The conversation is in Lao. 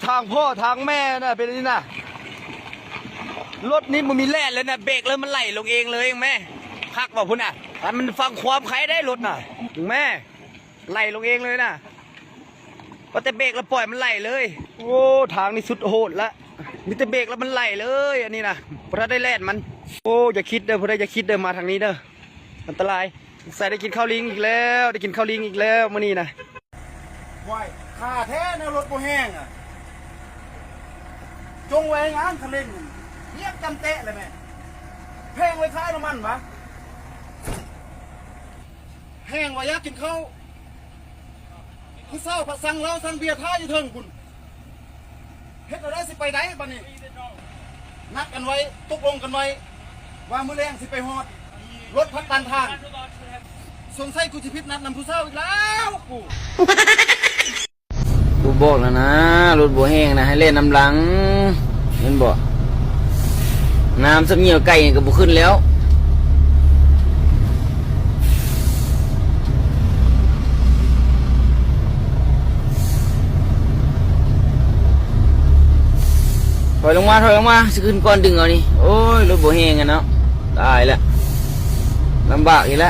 ທາງພໍ່ທາງແມ່ນະ ເປັນອັນນີ້ນະ ລົດນີ້ບໍ່ມີແລ່ນເລີຍນະ ເບກແລ້ວມັນໄຫຼລົງເອງເລີຍແມ່. ຄັກບໍ່ພຸ້ນນະ ອັນມັນຟັງຄວາມໃຄໄດ້ລົດນະ ແມ່ ໄຫຼລົງເອງເລີຍນະ ວ່າແຕ່ເບກແລ້ວປ່ອຍມັນໄຫຼເລີຍ. ໂອ້ ທາງນີ້ສຸດໂຫດລະ ມີແຕ່ເບກແລ້ວມັນໄຫຼເລີຍ ອັນນີ້ນະ ບໍ່ທັນໄດ້ແລ່ນມັນ. ໂອ້ ຢ່າຄິດເດີ ຜູ້ໃດຢ່າຄິດເດີ ມາທາງນີ້ເດີ ອັນຕະລາຍ. ໃສ່ໄດ້ກິນເຂົ້າລີງອີກແລ້ວ ໄດ້ກິນເຂົ້າລີງອີກແລ້ວມື້ນີ້ນະ. ຫວາຍ ຂ້າແທ້ແນວລົດບໍ່ແຮງອະ ຈົ່ງໄວ້ງານຄັນເລັ່ງ ຮຽບຈຳແຕະແຫຼະແມ່. ແພງໄວ້ຂາຍນ້ຳມັນຫວາ ແພງວ່າຢາກກິນເຂົ້າ ຜູ້ສາວພັດສັ່ງເຫຼົ້າສັ່ງເບຍຖ້າຢູ່ເທິງພຸ້ນ. ເຮັດແນວໃດຊິໄປໄດ້ບັດນີ້? ນັດກັນໄວ້ ຕົກລົງກັນໄວ້ ວ່າມື້ແລງຊິໄປຮອດ ລົດພັດຕັນທາງ. ສົງໄສກູຊິຜິດນັດນຳຜູ້ສາວອີກແລ້ວກູ. ກູບອກແລ້ວນະ ລົດບໍ່ແຮງນະ ໃຫ້ແລ່ນນຳຫຼັງ ເຫັນບໍ່? ນ້ຳຊຳຍ່ຽວໄກ່ນີ້ກະບໍ່ຂຶ້ນແລ້ວ. ຖອຍລົງມາ ຖອຍລົງມາ ຊິຂຶ້ນກ່ອນດຶງເອົານີ້. ໂອ້ຍ ລົດບໍ່ແຮງຫັ້ນເນາະ ຕາຍລະ ລຳບາກອີກລະ.